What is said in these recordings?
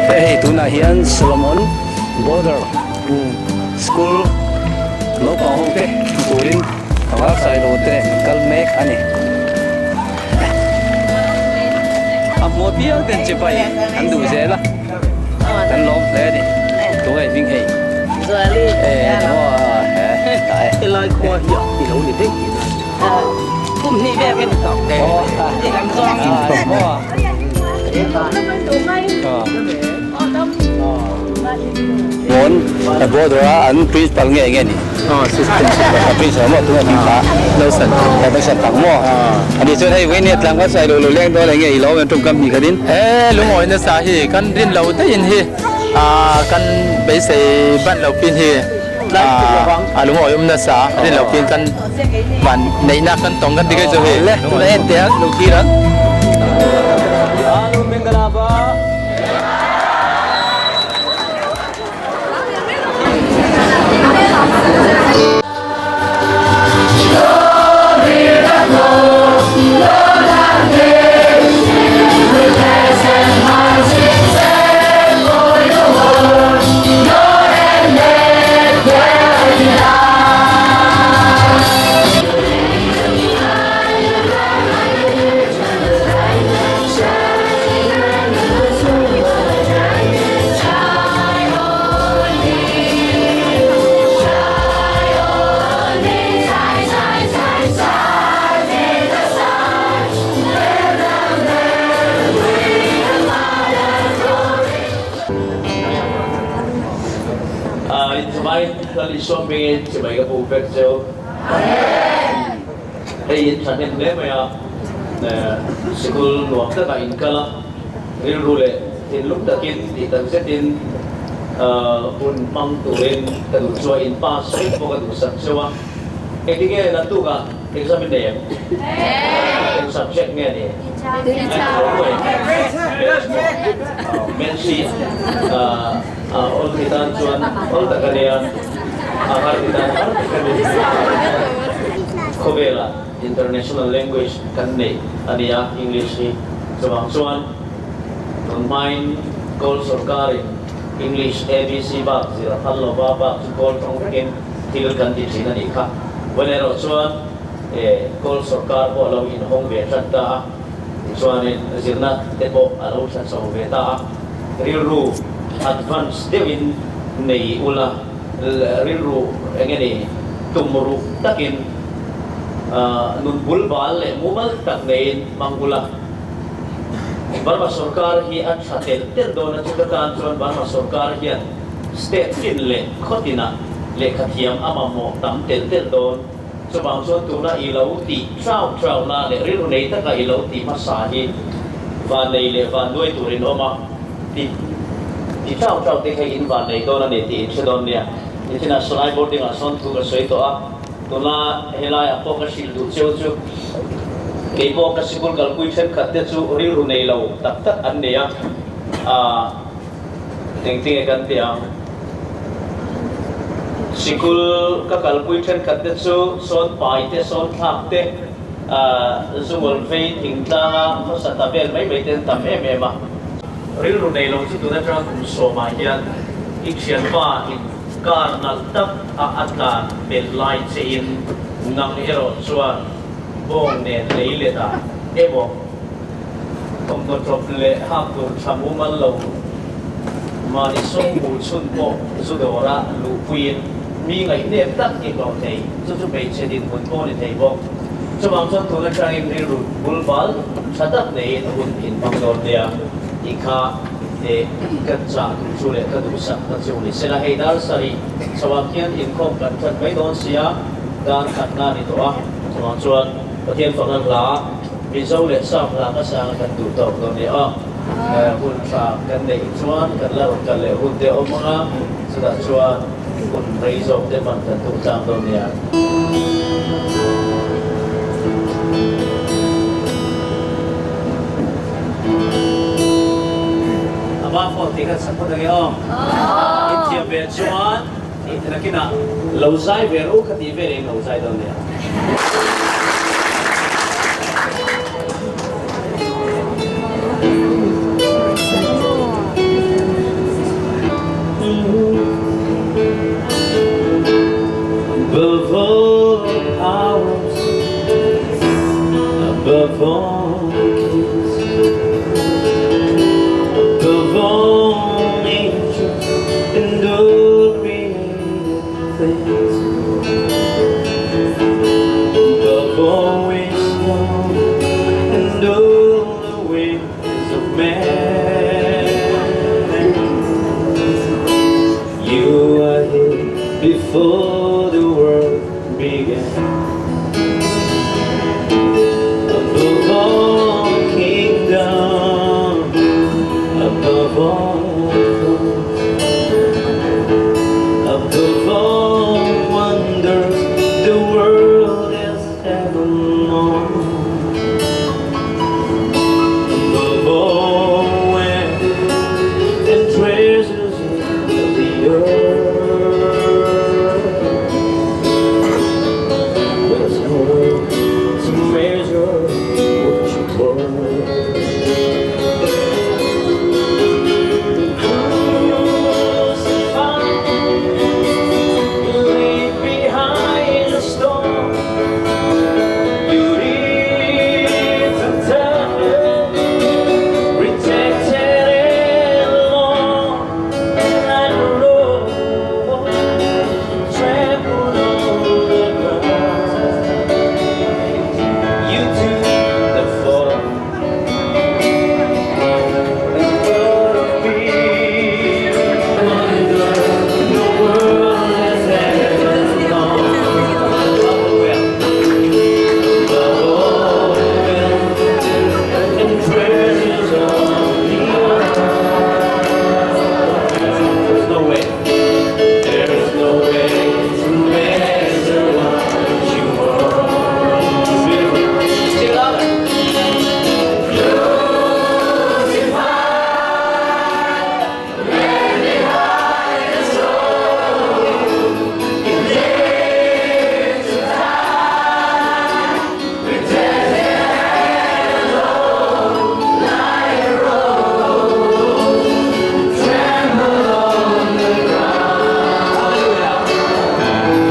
Hei tunah hian Solomon Border School naupang ho te turin panga sailo te nen kal mek a ni. A hmuh piang ten chipai an duh zel a, kan lawm hle a ni. Tunge hming hei? Helai khua hi i lo ni daih tihna a ni. Kum hnih vel ka ni tawh. Pawn a border a an principal nge nge ni? A principal maw tunge hming kha? Losan Losan tak maw? Ani chuan hei vawiin nia tlangval sailo lo leng dawn enge i lo awm em tawngkam hnih khatin? He lungawi nasa hi kan rin lo daihin hi kan beisei ban lo pin hi a lungawi awm nasa rin lo pin kan Van neihna kan tawng kan ti kai chu hei. Le, tuna en teh ang, lo thlir ang. Lal Isua hmingin chibai ka pu vek cheu. Hei in thahnem hle mai a, sikul nuam takah in kal a, rilru leh thinlung takin tih tak zetin hun hmang turin ka duh chu a, in pass vek pawh ka duhsak cheu a. Engtinge naktukah exam in nei em? Eng subject nge ni? Mensi awl ti tan chuan awl tak a nia, a har ti tan har tak a ni. Khawvelah international language kan neih a nia English hi. Chuvang chuan tun hmain Kawl sawrkarin English ABC bak zir a phal lova bak chu Kawl tawng vekin thil kan ti thin a nih kha. Vawiin erawh chuan Kawl sawrkar pawh a lo inhawng ve tan ta a, tichuanin zirna te pawh a lo tha chho ve ta a, rilru advance deuhin nei ula, rilru eng nge ni tum ruh takin nun bul bal leh mumal tak neiin hmang ula. Burma sawrkar hi a tha telh telh dawn a, chuta tan chuan Burma sawrkar hian state tin leh khaw tinah lehkhathiam a mamawh tam telh telh dawn. Chuvang chuan tuna i lo tih trau trau na leh rilru nei taka i lo tih hmasa hi van nei leh van nuai tur in awm a, ti ti trau trau te kha in van nei dawn a ni tih in hre dawn nia. Nichina Salai boarding ah sawn thu ka sawi tawh a, tuna helai ah pawh ka hrilh duh cheu chu kei pawh ka sikul kalpui thenkhat te chu rilru nei lo tak tak an nei a, ah Engtinge kan ti ang? Sikul ka kalpui thenkhat te chu sawn pai te, sawn thlak te, zungawlh vei thingtlanga khawsa ta vel mai mai te an tam em em a. Rilru nei lo chu tun atanga kum sawmah hian i thianpa in car nalh tak a a tlan pelh lai che in nang erawh chuan bawng nen lei let ah emaw Thawmhnaw ṭawp leh hak tur ṭha mumal lo mahni sawm hmuh chhun pawh zu dawra luhpuiin mi ngaihnep tak i hlawh thei. Chu chu hmeichhe dinhmun pawh ni thei bawk. Chuvang chuan tun aṭangin rilru bulbal ṭha tak neiin hun inhmang dawn nia tih kha ka chah duh chu leh ka duhsak na chu ni sela. Hei dar sarih chhoah khian inkhawm kan ṭan mai dawn sia, dar khatna a ni tawh a. Chuvang chuan Pathian fakna hla. Mizo leh Sap hla ka sang a kan duh tawk dawn nia aw. Hun tha kan neih chuan kan la rawn kal leh hun te awm ang a, chutah chuan hun rei zawk te hman kan tum tlang dawn nia. A ba phone tih kha chak phawt ange aw. Inthiam ve chuan nakinah lo zai ve rawh u kha tih veleh in lo zai dawn nia. man. You are here before the world began. Above all kingdom, above all thrones, above all wonders the world has ever known, above all wealth and treasures of the earth, there's no way to measure what you're worth. Crucified, laid behind a stone, you to death, rejected and alone, like a rose trampled on the ground. You took the fall and thought of me. Wonder the world has ever known. Above all wealth and treasures of the earth. There's no way. There's no way to measure what you are. Beautiful. Sing it louder.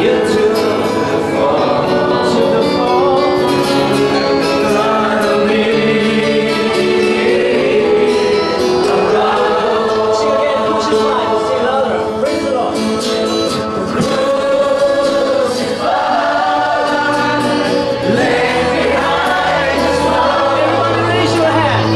You took the fall, to the fall, God of me. Sing again, crucified. Sing louder. Praise the Lord. Crucified, laid behind the stone. Everybody raise your hand.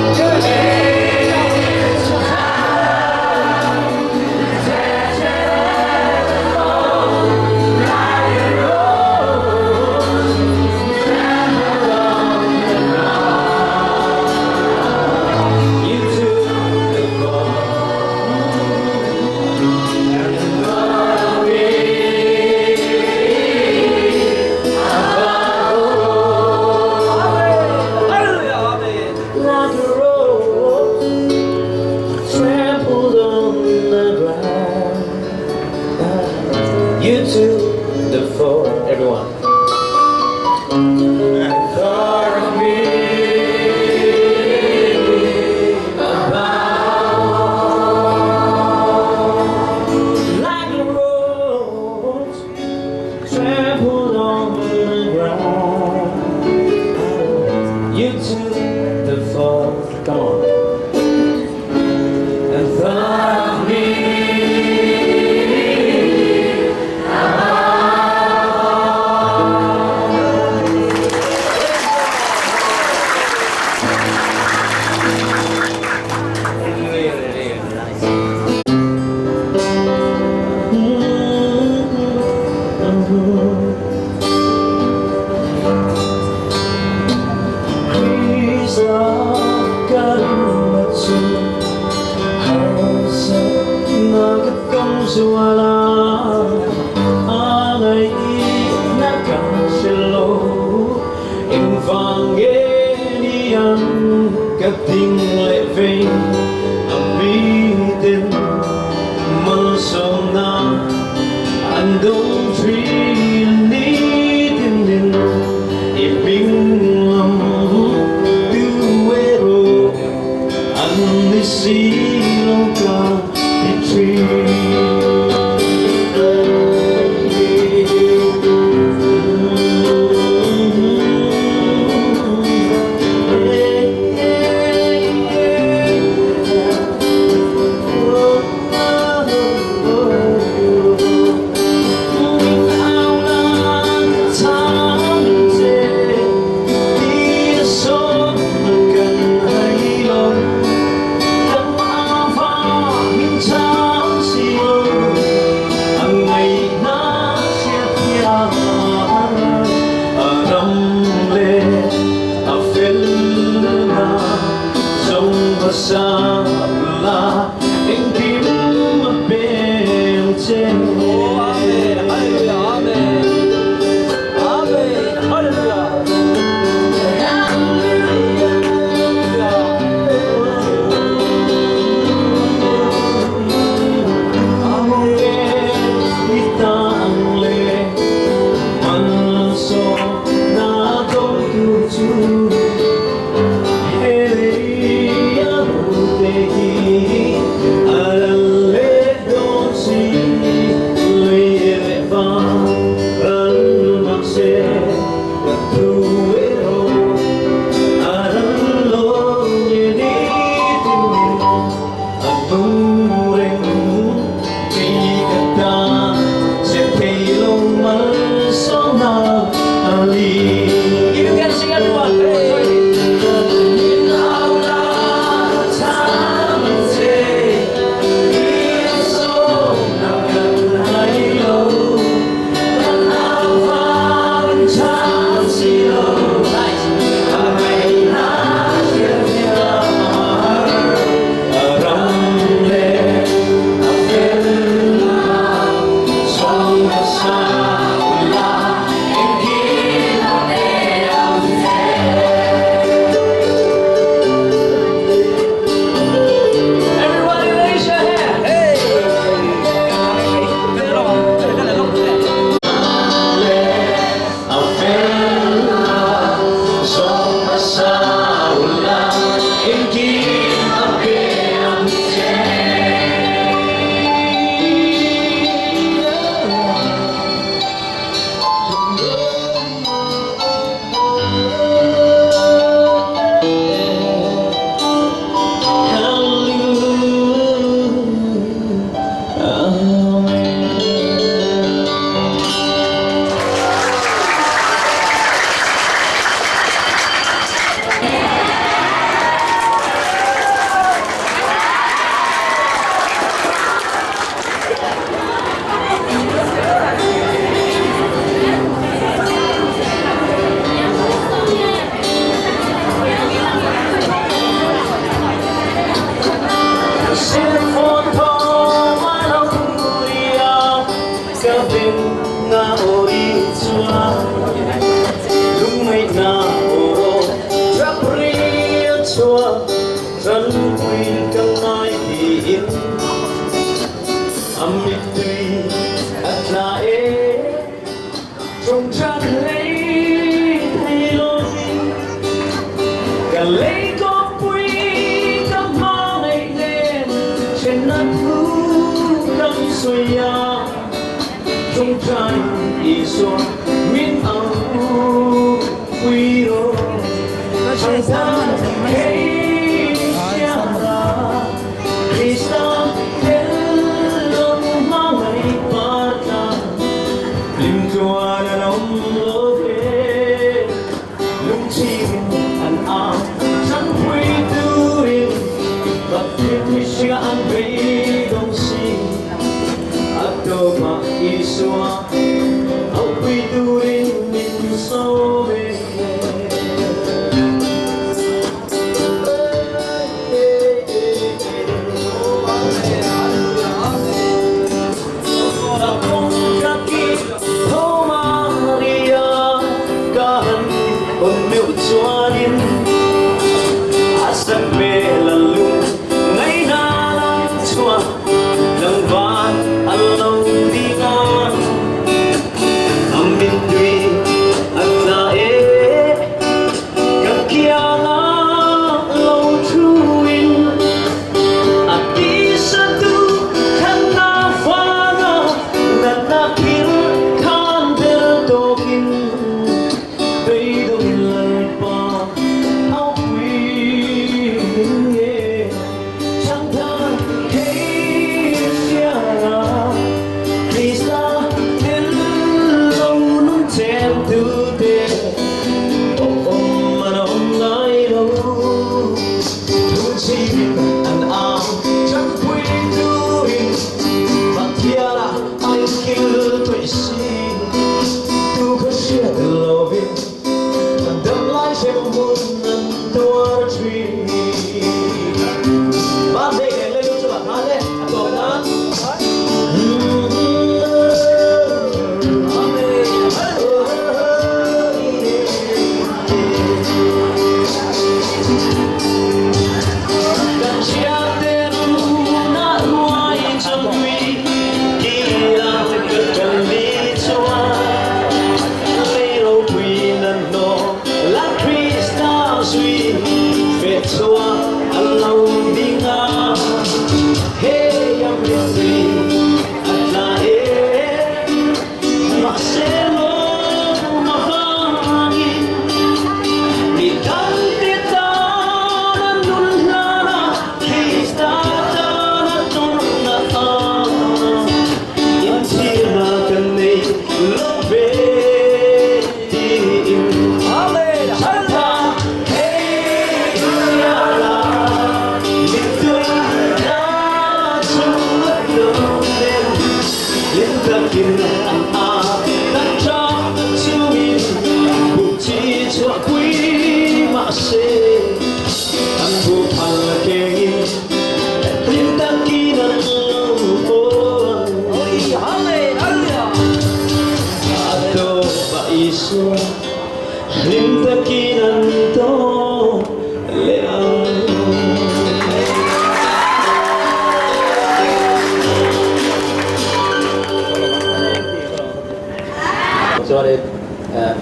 You took the fall and thought of me. Hallelujah, amen. Like a rose trampled on the ground. You took the fall, everyone. And thought of me about like a rose trampled on the ground. You took the fall. Come on. And thought of me. Really, really nice. Krista kan na chu harsatna ka tawng suala angai na ka hrelo eng vang nge niang ka ding leh vei a mi ten malsawmna an dawng thin ni tin in i hming lam tu erawh an ni si lo ka ti thin. sa la engkim a pe ang che. Oh, Amen. Hallelujah. Amen. Amen. Hallelujah. You can sing everyone. Hey. Everybody raise your hand. Hey.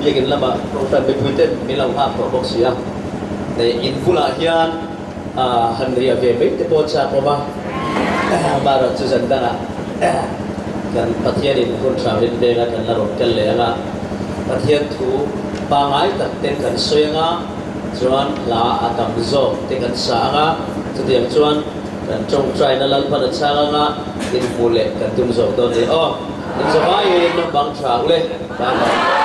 Biakin lamah Kohhran mipuiten min lo nghak tawh bawk si a. Nei in bulah hian han riah ve mai te pawh chak awm a, amaherawh chu zan dangah kan Pathianin hun tha min veng a kan la rawn kal leh ang a, Pathian thu pangngai tak ten kan sawi ang a, chuan hla a tam zawk te kan sa ang a, chutiang chuan kan tawngtaina Lalpan a chhang ang a, inhmuh leh kan tum zawk dawn ni aw. Inzawhaiin bang tha ule. Bye bye.